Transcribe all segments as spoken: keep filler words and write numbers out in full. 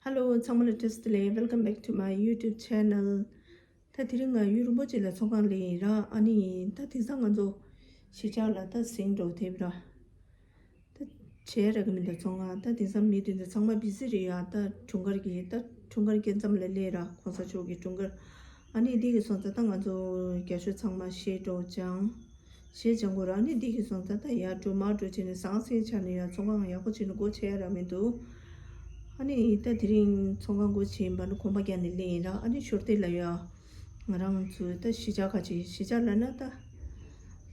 Hello, ཚང་མ་ལ་བཀྲ་ཤིས་བདེ་ལེགས། Welcome back to my YouTube channel. ད་དེ་རིང་ང་ཡུལ་རིན་པོ་ཆེ་ལ་ཚོང་ཁང་སླེབས་ཡིན་ར། ཨ་ནི་ད་དེང་སང་ང་ཚོ་གཞིས་ཆགས་ལ་ད་ཟིང་འགྲོ་དེབ་ར། ད་བྱས་ར་གི་མི་འདུག་ཚོང་ཁང་། ད་དེང་སང་མི་དེ་འདྲ་ཚང་མ་བི་ཟི་རེད་ཡ། ད་འཁྲུངས་སྐར་གྱི་ད་འཁྲུངས་སྐར་སྐྱེལ་མཚམས་ལ་སླེབས་ར། གོང་ས་མཆོག་གི་འཁྲུངས་སྐར། ཨ་ནི་འདི་གི་སོང་ཙང་ད་ང་ཚོ་རྒྱ་ཤོད་ཚང་མ་ཞེད་འགྲོ་ཅང་། ཞེད་ཅང་གོ་ར། ཨ་ནི་འདི་གི་སོང་ཙང་ད་ཡར་འགྲོ་མར་འགྲོ་བྱས་ནས་ཟང་ཟིང་ཆགས་ནས་ཡ། ཚོང་ཁང་ཡག་པོ་བྱས་ནས་སྒོ་ཕྱེ་ཡ་ར་མི་འདུག་ཨ་ནི་ད་དེ་རིང་ཚོང་ཁང་སྒོ་ཕྱེ་ཡིན་པ་ནི་གོམ་པ་རྒྱག་ནས་སླེབས་ཡིན་ར། ཨ་ནི་ཞོར་དེ་ལ་ཡ། ང་རང་ཚོའི་ད་གཞིས་ཆགས་ཁ་ཅིག་གཞིས་ཆགས་ལ་ན་ད་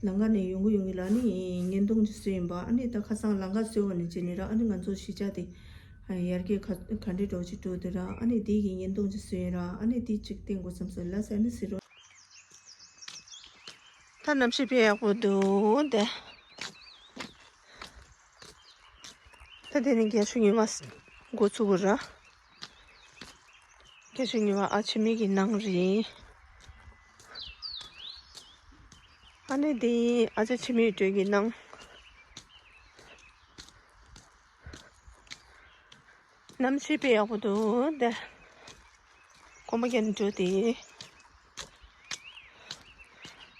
ལམ་ཁ་ནས་ཡོང་གི་ཡོང་གི་ལ་ནི་བརྙན་ཐུང་ཅིག་བཟོས་ཡིན་པ། ཨ་ནི་ད་ཁ་སང་ལམ་ཁ་བཟོས་པ་ནས་བྱས་ནས་ར། ཨ་ནི་ང་ཚོ་གཞིས་ཆགས་དེ་ཡར་རྒྱས་ག་ག་འདྲས་འགྲོ་ཅིག་འགྲོ་དེ་ར། ཨ་ནི་དེ་གི་བརྙན་ཐུང་ཅིག་བཟོས་ཡིན་ར། ཨ་ནི་དེ་ཅིག་བསྟན་དགོས་བསམ་སོང་ལ་ཟེར་ནི་ཟེར་རོ། ད་གནམ་གཤིས་དཔེ་ཡག་པོ་འདུག་དེ། ད་དེ་ནི་རྒྱ་ཤོད་ཉི་མ་འགོ་ཚུགས་ར། རྒྱ་ཤོད་ཉི་མ་ཨ་ཆི་མི་གི་ནང་རེད། ཨ་ནི་དེ་ཨ་ཅག་ཆི་མི་སྒྲོལ་གི་ནང་། གནམ་གཤིས་དཔེ་ཡག་པོ་འདུག་དེ། གོམ་པ་རྒྱག་ནས་འགྲོ་དེ།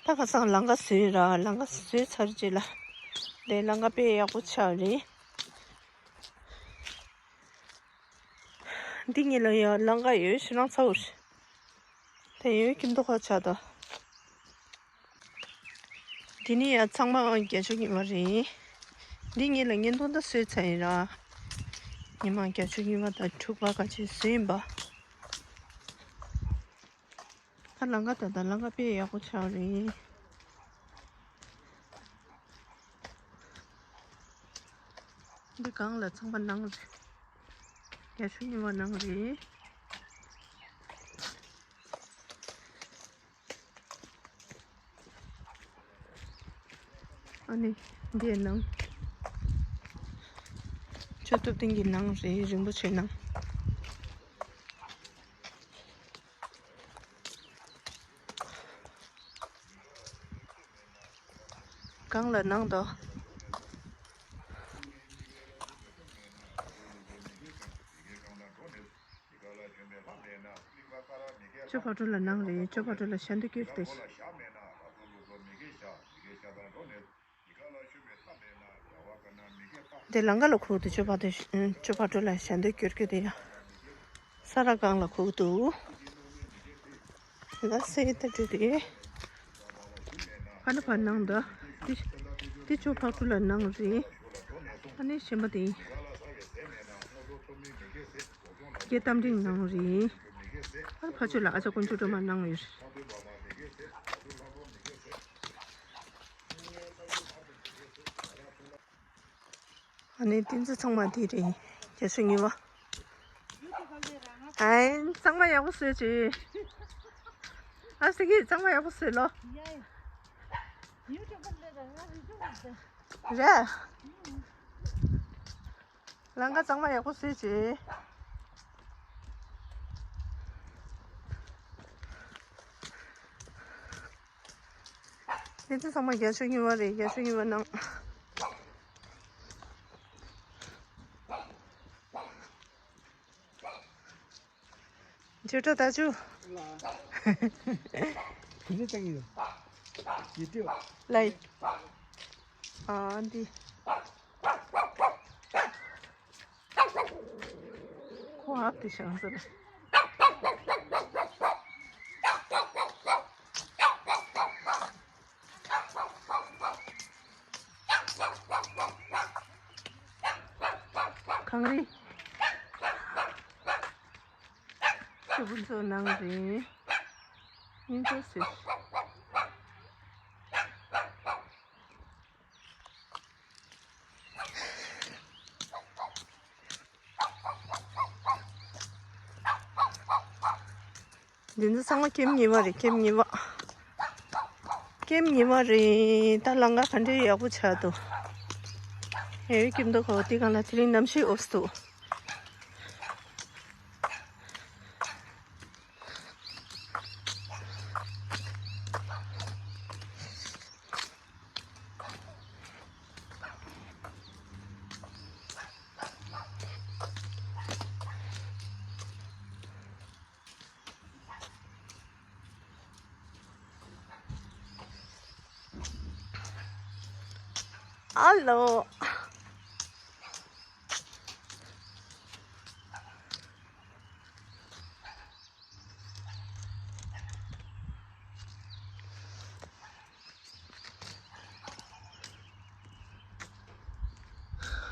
ད་ཁ་སང་ལམ་ཁ་བཟོས་ར། ལམ་ཁ་བཟོས་ཚར་རྗེས་ལ། དེ་ལམ་ཁ་དཔེ་ཡག་པོ་ཆགས་རེད། འདི་གཉིས་ལ་ཡང་ལམ་ཁ་ཡོད་ཞེ་དྲག་ཚ་བོ་རེད། དེ་ཡོད་ཀྱི་མདོག་ཁ་ཆགས་དོ། འདི་ནི་ཡང་ཚང་མ་རྒྱ་ཤོད་ཉི་མ་རེད། འདི་གཉིས་ལ་བརྙན་ཐུང་ད་བཟོས་ཚར་ཡིན་ར། ཉི་མ་རྒྱ་ཤོད་ཉི་མ་དང་འཁྲུག་པ་ག་ཅིག་བཟོས་ཡིན་པ། ད་ལམ་ཁ་ད་ད་ལམ་ཁ་དཔེ་ཡག་པོ་ཆགས་རེད། འདི་སྒང་ལ་ཚང་མ་ནང་རེད། རྒྱ་ཤོད་ཉི་མ་ནང་རེད། ཨ་ནི་འདི་ནང་། ཆོས་ཐུབ་བསྟན་གྱི་ནང་རེད། རིན་པོ་ཆེ་ནང་། སྒང་ལ་ནང་དུ། ཅོ་ཕག་གྲུ་ལ་ནང་རེད། ཅོ་ཕག་གྲུ་ལ་ཞལ་འདོན་སྐྱོར་ཏེ། དེ་ལམ་ཁ་ལ་ཁུག་འདུག་ཅོ་ཕག་དེ། ཅོ་ཕག་གྲུ་ལ་ཞལ་འདོན་སྐྱོར་གྱི་དེ་ཡ། ས་ར་སྒང་ལ་ཁུག་འདུག་ལ་སེ་ད་འགྲོ་དེ། ཕ་ན་ཕ་ནང་ད། དེ་དེ་ཅོ་ཕག་གྲུ་ལ་ནང་རེད། ཨ་ནི་གཞན་པ་དེ། སྐྱེ་གཏམ་འདྲི་ནང་རེད། ཨ་ཕ་ཆོས་ལ་ཨ་ཅག་དཀོན་མཆོག་སྒྲོལ་མ་ནང་ཡོད། ཨ་ནི་དེ་ཚོ་ཚང་མ་དེ་རེད། རྒྱ་ཤོད་ཉི་མ། ཨའི་གཙང་མ་ཡག་པོ་བཟོས་བྱས། ཨ་སི་ཀི་གཙང་མ་ཡག་པོ་བཟོས་ལོ། རེད། ལམ་ཁ་གཙང་མ་ཡག་པོ་བཟོས་བྱས། དེ་ཚོ་ཚང་མ་རྒྱ་ཤོད་ཉི་མ་རེད། རྒྱ་ཤོད་ཉི་མ་ནང་། ཇོ་ཏྲ་ད་ཇུ། ལའི། ཨ་འདི། ཁོ་ཨ་དེ་ཤང་ཟེར། གངས་རི། ཁྱེད་ཕུན་ཚོགས་ནང་རེད། སྙིང་རྗེ་ཟེར། འདི་ཚོ་ཚང་མ་ཀེམ་ཉི་མ་རེད། ཀེམ་ཉི་མ། ཀེམ་ཉི་མ་རེད། ད་ལམ་ཁ་ག་འདྲའི་ཡག་པོ་ཆགས་འདུག་ཨེ་ཀེམ་འདུག་གོ། དེ་གང་ལ་དེ་རིང་གནམ་གཤིས་འོས་འདུག་ཨ་ལོ།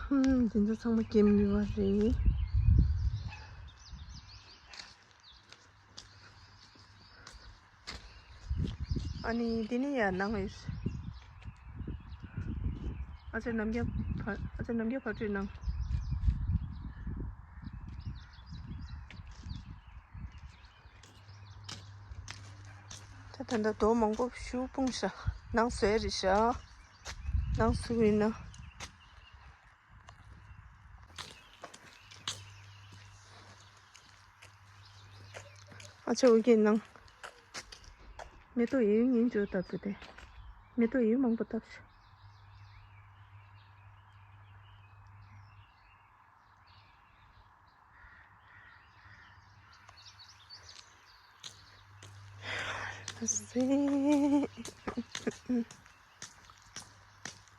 ཧུམ། འདི་ཚོ་ཚང་མ་ཀེམ་ཉི་མ་རེད། ཨ་ནི་འདི་ནི་ཡར་ནང་ཡོད། ཨ་ཅེ་རྣམ་རྒྱལ་ཕ། ཨ་ཅེ་རྣམ་རྒྱལ་ཕ་སྤྲོད་གནང་། ད་ད་ལྟ་རྡོ་མང་པོ་ཞིག་སྤུངས་ཤག་ནང་བཟོས་རེད་ཤག་ནང་བཟོས་ཡིན་ན། ཨ་ཅེ་འུ་གེ་ནང་། མེ་ཏོག་ཡོད་ཉིན་བཅུ་བཏབ་ཚེ་དེ། མེ་ཏོག་ཡོད་མང་པོ་བཏབ་ཤག་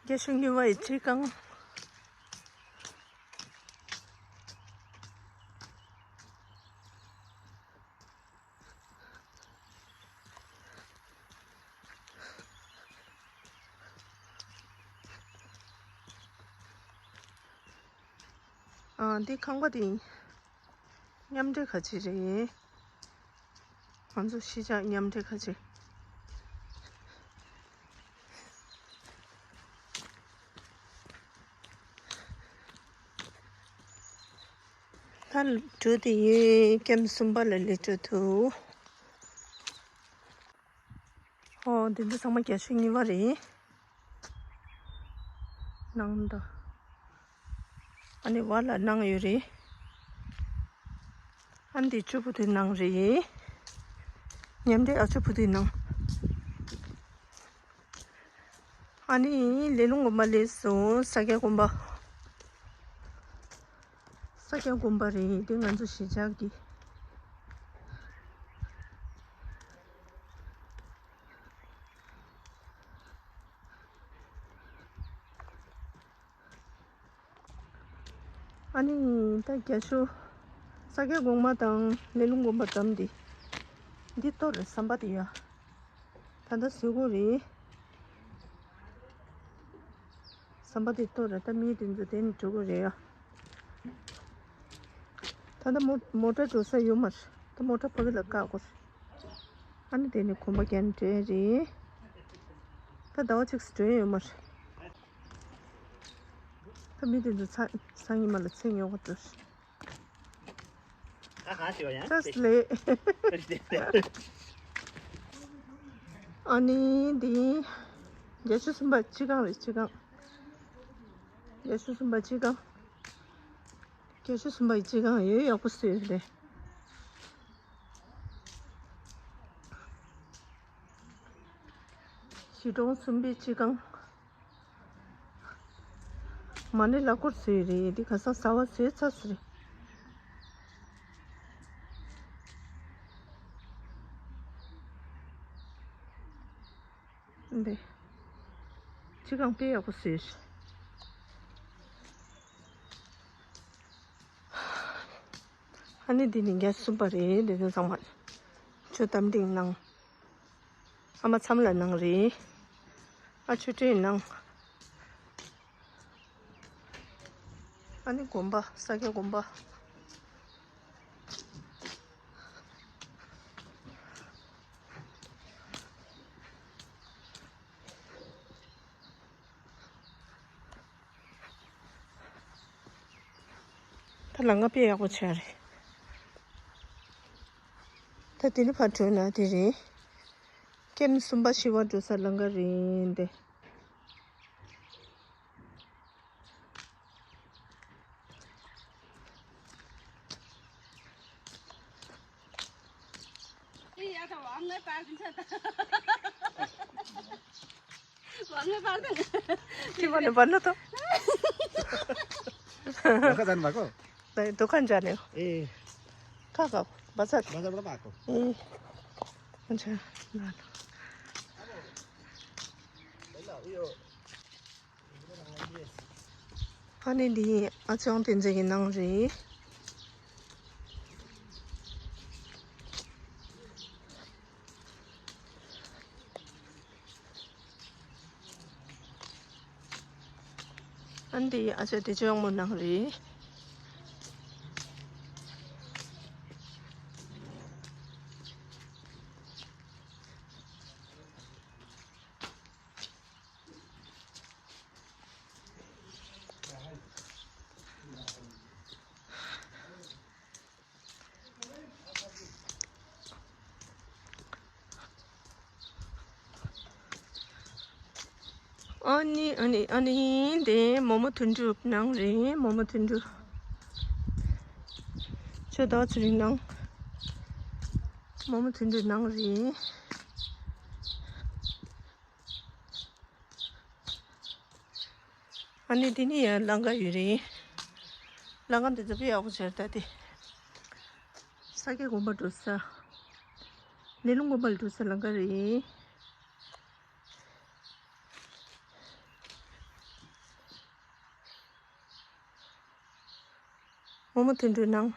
རྒྱ་ཤུག་ཉི་མ་ཡི་ཁྲི་སྒང་། ཨ། འདི་ཁང་པ་དེ་མཉམ་འབྲེལ་ཁ་ཆེ་རེད། ང་ཚོ་གཞིས་ཆགས་མཉམ་འབྲེལ་ཁ་ཆེ། ད་འགྲོ་དེ་ཡོད། ཀེམ་གསུམ་པ་ལ་སླེབས་འགྲོ་ཐུབ། ཨོ། འདི་འདི་ཚང་མ་རྒྱ་ཤུག་ཉི་མ་རེད། ནང་ད། ཨ་ནི་བར་ལ་ནང་ཡོད་རེད། ཨ་ནི་འདི་ཆུ་བུ་དེ་ནང་རེད། མཉམ་འབྲེལ་ཨ་ཆུ་བུ་དེ་ནང་། ཨ་ནི་ལེ་ལུང་དགོན་པ་སླེབས་སོང་། ས་སྐྱ་དགོན་པ། ས་སྐྱ་དགོན་པ་རེད། འདི་ང་ཚོ་གཞིས་ཆགས་ཀྱི། ཨ་ནི་ད་རྒྱ་ཤུག་ས་སྐྱ་གོང་མ་དང་ལེ་ལུང་དགོན་པ་འགྲམ་འདི། འདི་གཏོར་རེད། ཟམ་པ་འདི་ཡ། ད་ལྟ་བཟོ་གི་རེད། ཟམ་པ་འདི་གཏོར་རེད། ད་མི་དེ་ཚོ་དེ་ནས་འགྲོ་གི་རེད་ཡ། ད་ལྟ་མོ་མོ་ཊ་འགྲོ་ས་ཡོད་མ་རེད། ད་མོ་ཊ་ཕ་གི་ལ་བཀག་གོ་རེད། ཨ་ནི་དེ་ནས་གོམ་པ་རྒྱག་འགྲོ་ཡ་རེད། ད་ཟླ་བ་གཅིག་འགྲོ་ཡ་ཡོད་མ་རེད། ད་མི་དེ་ཚོ་ཚ་སང་ཉི་མ་ལ་ཚེ་ཉོ་ག་འགྲོ། ད་ག་ཞིག་ཡང་ཅག་ལེ། ཨ་ནི་འདི་རྒྱ་ཤུག་གསུམ་པ་སྤྱི་ཁང་རེད། སྤྱི་ཁང་། རྒྱ་ཤུག་གསུམ་པ་སྤྱི་ཁང་། རྒྱ་ཤུག་གསུམ་པ་སྤྱི་ཁང་ཡོད། ཡག་པོ་བཟོས་རེད། གཞིས་གྲོང་གསུམ་པའི་སྤྱི་ཁང་། མ་ཎི་ལག་འཁོར་བཟོས་རེད། འདི་ག་ས་གསར་པ་བཟོས་ཚར་སོང་རེད། འདི་སྤྱི་ཁང་དཔེ་ཡག་པོ་བཟོས། ཨ་ནི་འདི་ནི་རྒྱ་གསུམ་པ་རེད། འདི་ཚོ་ཚང་མ་ཆུ་དམ་བསྒྲིགས་གནང་། ཨ་མ་མཚམས་ལ་གནང་རེད། ཨ་ཆུ་སྤྲིན་གནང་། ཨ་ནི་དགོན་པ། ས་སྐྱ་དགོན་པ། ད་ལམ་ཁ་དཔེ་ཡག་པོ་ཆགས་རེད། ད་དེ་ནི་ཕར་འགྲོ་ན་དེ་རེད། ཀེམ་གསུམ་པ་བཞི་པ་འགྲོ་ས་ལམ་ཁ་རེད་འདི། ཁྱི་མ་ནི་བར་ན་ཐོ། ཁ་ཚན་མ་གོ། ད་དུ་ཁན་ཇ་ནེ། ཨེ། ཁ་ཁ་བ་ཚ། བ་ཚ་བ་མ་གོ། ཨེ། ཁན་ཇ་ན། ཨ་ལ་ཨུ་ཡོ། ཨ་ནི་འདི་ཨ་ཅག་བསྟན་འཛིན་གྱི་ནང་རེད། ཨ་ནི་འདི་ཨ་ཅག་བདེ་ཆེན་དབང་མོ་ནང་རེད། ཨ་ནི་ཨ་ནི་ཨ་ནི་དེ་མོ་མོ་དོན་གྲུབ་ནང་རེད། མོ་མོ་དོན་གྲུབ། ཆོས་བདག་ཚེ་རིང་ནང་། མོ་མོ་དོན་གྲུབ་ནང་རེད། ཨ་ནི་འདི་ནི་ཡང་ལམ་ཁ་ཡོད་རེད། ལམ་ཁ་འདི་ཚོ་དཔེ་ཡག་པོ་བྱས་རེད་ད་དེ། ས་སྐྱ་དགོན་པ་འགྲོ་ས། ལི་ལུང་དགོན་པ་ལ་འགྲོ་ས་ལམ་ཁ་རེད། མོ་མོ་དོན་གྲུབ་ནང་།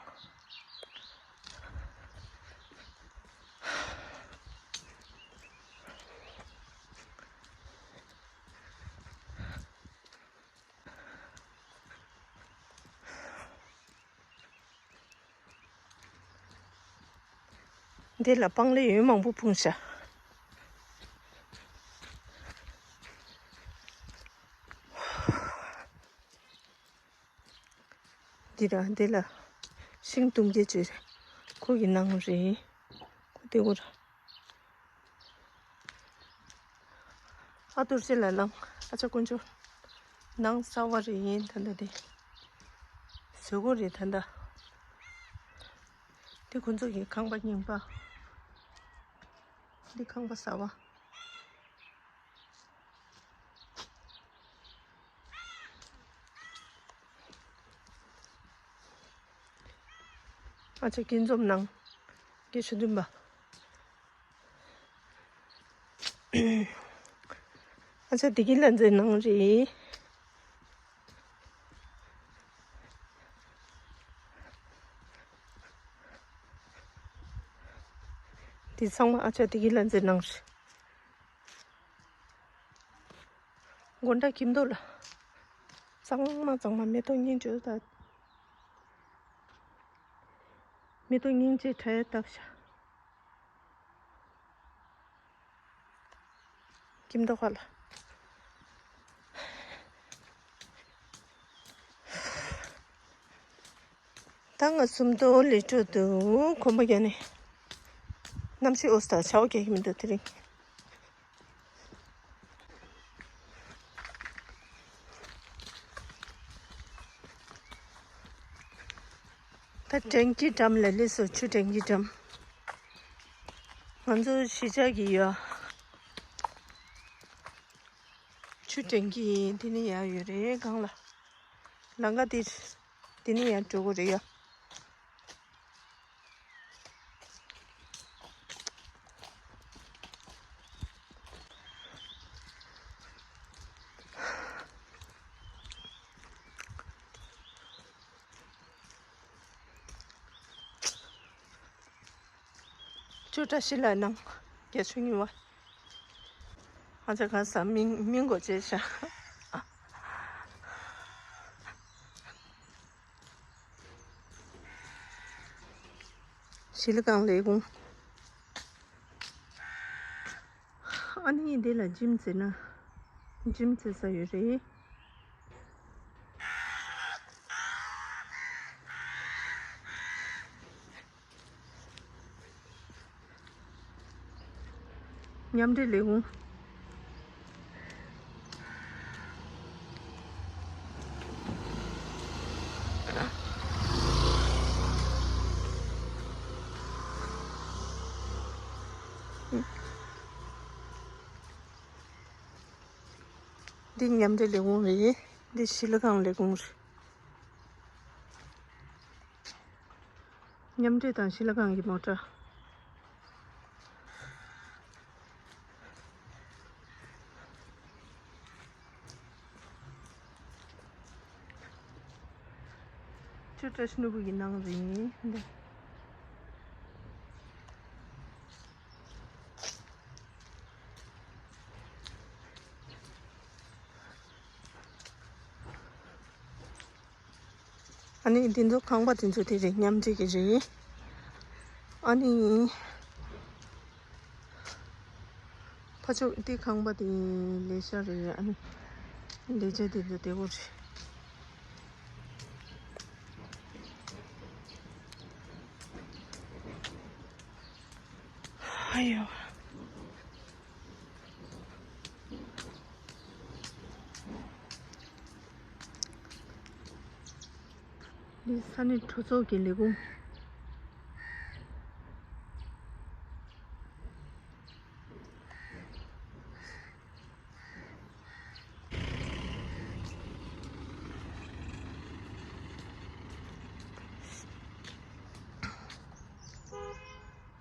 འདི་ལ་སྤང་ལེབ་ཡོན་མང་པོ་སྤུངས་ཤག་འདི་ར་འདི་ལ་ཤིང་དུམ་བརྒྱད་ཅིག་ཁོ་གི་ནང་རེད། ཁོ་དེ་གོ་ར། ཨ་ཐུར་ཅེ་ལ་ལང་། ཨ་ཅག་དཀོན་མཆོག་ནང་གསར་བ་རེད་ཡིན་ད་ལྟ་དེ། བཟོ་དགོས་རེད་ད་ལྟ། འདི་ཁོ་ཚོ་གི་ཁང་པ་རྙིང་པ། འདི་ཁང་པ་གསར་བ། ཨ་ཅག་སྐྱིད་འཛོམས་ནང་། སྐྱེ་ཆུ་འདུན་པ། ཨ་ཅག་བདེ་སྐྱིད་ལྷ་མཛེས་ནང་རེད། འདི་ཚང་མ་ཨ་ཅག་བདེ་སྐྱིད་ལྷ་མཛེས་ནང་རེད། དགོན་གྲྭ་ཁྱིམ་ཐོག་ལ། གཙང་མ་གཙང་མ་མེ་ཏོག་སྙིང་རྗེ་དང་། མེ་ཏོག་སྙིང་རྗེ་ཁྲ་ཡ་བཏབ་ཤག་ཁྱིམ་ཐོག་ཁ་ལ། ད་ང་སུམ་མདོ་ལི་ཁྲོད་དུ་གོམ་པ་རྒྱག་ནས། གནམ་གཤིས་འོ་ས་དང་ཆར་པ་རྒྱག་གི་མི་འདུག་དེ་རིང་། ད་ཊེང་ཀི་འགྲམ་ལ་སླེབས་སོང་། ཆུ་ཊེང་ཀི་འགྲམ། ང་ཚོ་གཞིས་ཆགས་ཀྱི་ཡོད། ཆུ་ཊེང་ཀི་ཡིན། དེ་ནས་ཡར་ཡོད་རེད་སྒང་ལ། ལམ་ཁ་དེ། དེ་ནས་ཡར་འགྲོ་དགོས་རེད་ཡ། ཆུ་བཀྲ་ཤིས་ལ་ནང་རྒྱ་ཆུ་ཉུལ་བ། ཨ་ཅག་ག་ས་མིང་མིང་གོ་བྱས་ཤག་ཤི་ལི་ཀང་ལས་ཁུངས། ཨ་ནི་འདི་ལ་འཇིམ་རྩེ་ན། འཇིམ་རྩེ་ས་ཡོད་རེད། མཉམ་འབྲེལ་ལས་ཁུངས། འདི་མཉམ་འབྲེལ་ལས་ཁུངས་རེད། འདི་ཤི་ལ་ཁང་ལས་ཁུངས་རེད། མཉམ་འབྲེལ་དང་ཤི་ལ་ཁང་གི་མོ་ཊ། བཀྲ་ཤིས་ནོར་བུ་ཡི་ནང་རེད་འདི། ཨ་ནི་འདི་ཚོ་ཁང་པ་དེ་ཚོ་དེ་རེད། མཉམ་འབྲེལ་གྱི་རེད། ཨ་ནི་ཕ་ཕྱོགས་འདི་ཁང་པ་དེ་ལས་ཤ་རེད། ཨ་ནི་ལས་བྱ་དེ་ཚོ་དེ་གོ་རེད། ཨ་ཡོ། འདི་ས་གནས་གྲོས་ཚོགས་ཀྱི་ལས་ཁུངས།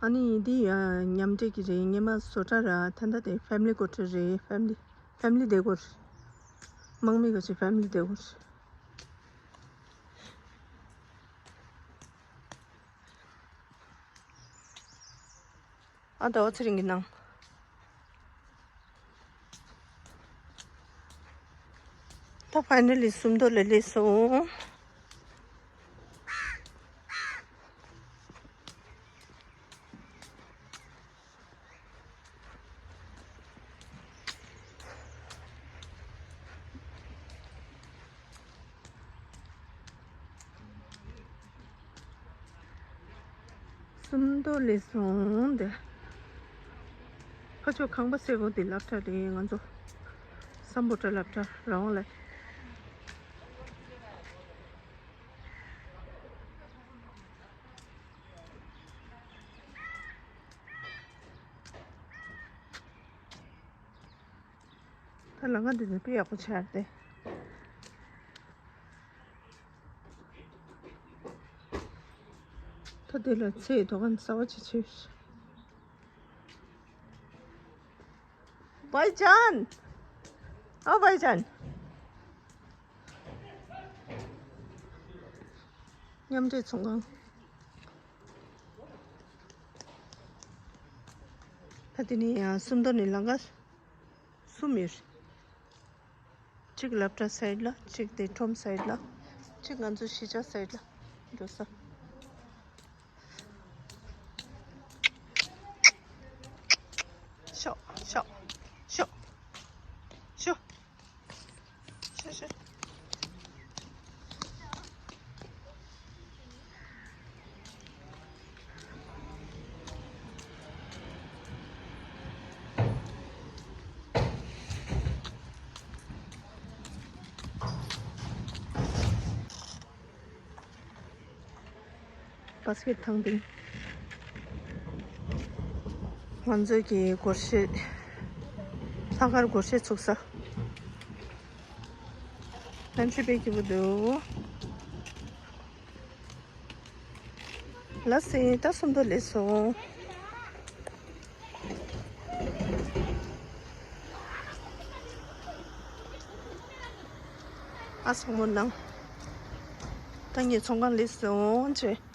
ཨ་ནི་འདི་ཡ་མཉམ་འབྲེལ་གྱི་རེད། སྔོན་མ་བཟོ་གྲྭ་ར། ད་ལྟ་དེ་ཕེ་མི་ལི་ཀོ་ཊར་རེད། ཕེ་མི་ལི་ཕེ་མི་ལི་སྡེ་ཁུལ། དམག་མི་གི་ཕེ་མི་ལི་སྡེ་ཁུལ། ཨ་ཟླ་བ་ཚེ་རིང་གི་ནང་། ད་ཕའི་ནལ་ལི་སུམ་མདོ་ལ་སླེབས་སོང་། སུམ་མདོ་ལ་སླེབས་སོང་དེ། ཕ་ཕྱོགས་ཁང་པ་སེར་པོ་དེ་སློབ་གྲྭ་རེད། ང་ཚོ་སམ་བྷོ་ཊ་སློབ་གྲྭ་རང་དབང་ལ། ད་ལམ་ཁ་འདི་ཚོ་དཔེ་ཡག་པོ་ཆགས་ཏེ། ད་དེ་ལ་ཚེས་དོ་ག་ནས་གསར་པ་ཅིག་ཆེ། བྷའི་ཅན། ཨ་བྷའི་ཅན། མཉམ་འབྲེལ་ཚོང་ཁང་། ད་དེ་ནས་ཡང་སུམ་མདོ་ནས་ལམ་ཁ་གསུམ་ཡོད། གཅིག་སློབ་གྲྭ་སའིཌ་ལ། གཅིག་དེ་ཁྲོམ་སའིཌ་ལ། གཅིག་ང་ཚོ་གཞིས་ཆགས་སའིཌ་ལ་འགྲོ་ས། ཤོག་ཤོག་ཤོག་ཤོག་ཤོག་ཤོག་བྷ་སི་ཀེཊ་ཐང་སྟེང་། ང་ཚོའི་གི་སྒོར་གཞས། ལྷག་དཀར་སྒོར་གཞས་ཚུགས་ས། ལྷན་ཆུ་པའི་སྐྱིད་པོ་འདུག་ལ་སེ། ད་སུམ་མདོ་སླེབས་སོང་། ཨ་སོག་མོ་ནང་། ད་ངས་ཚོང་ཁང་སླེབས་སོང་ཅེས།